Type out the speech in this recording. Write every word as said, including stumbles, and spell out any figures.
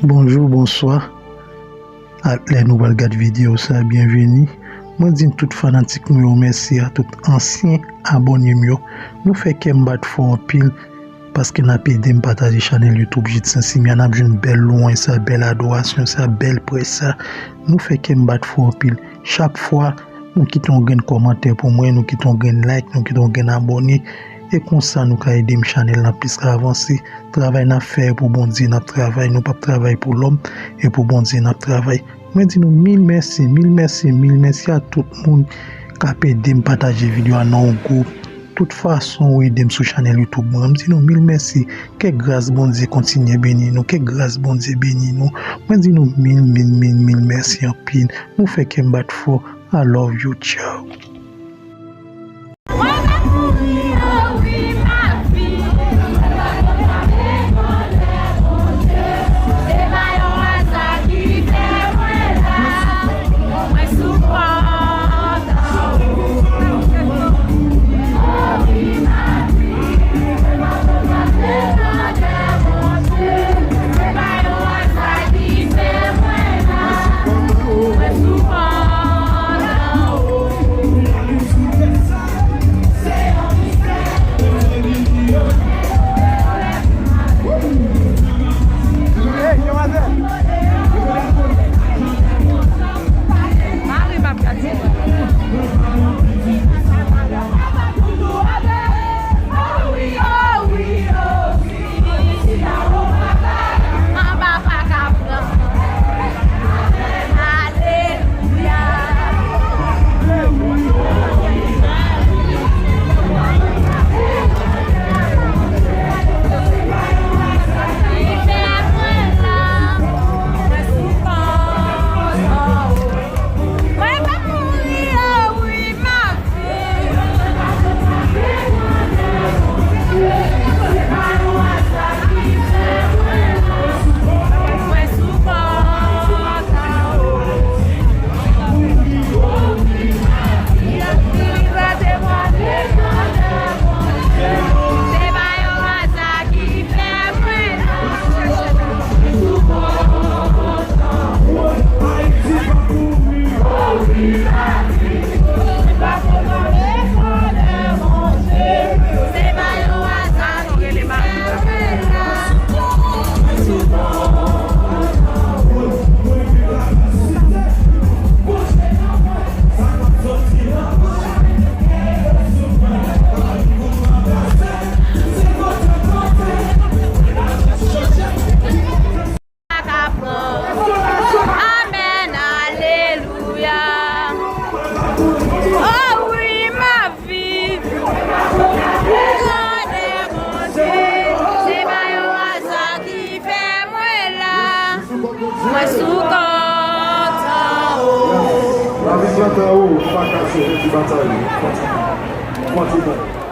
Bonjou, bonswa. Ak lè nou pral gad videyo sa, byenveni. Mwen di tout fanatik mwen yo mèsi, a tout ansyen abòne m yo. Nou fè kè m bat fò anpil paske n ap ede m pataje chanèl YouTube Jidson Simia. N ap jwenn bèl lwanj sa, bèl adorasyon sa, bèl prèch sa. Nou fè kè m bat fò anpil. Chak fwa nou kite yon grenn kòmantè pou mwen, nou kite yon grenn like, nou kite yon grenn abòne. E konsa nou ka ede m chanèl lan plis ka avanse. Travay n ap fè pou Bondye n ap travay, nou p ap travay pou lòm, e pou Bondye n ap travay. Mwen di nou mil mèsi, mil mèsi, mil mèsi a tout moun k ap ede m pataje videyo a nan yon gwoup. Tout fason ou ede m sou chanèl YouTube mwen. Mwen di nou mil mèsi. Ke gras Bondye kontinye beni nou. Ke gras Bondye beni nou. Mwen di nou mil, mil, mil, mil mèsi anpil. Nou fè kè m bat fò. I love you, ciao. Mwen pa mouri, oh wi, ma vi. Se pa yon aza ki fè mwen la. Mwen sou kò. Anba pa ka pran. Alelouya. Mwen pa mouri, oh wi, ma Amèn, alelouya. Oh wi, ma vi. Grandè Bondye, se pa yon aza ki fè mwen la. Mwen sou kont an wo. Lavi plant an wo pa ka sove ti batay. Fò ti, fò ti bon.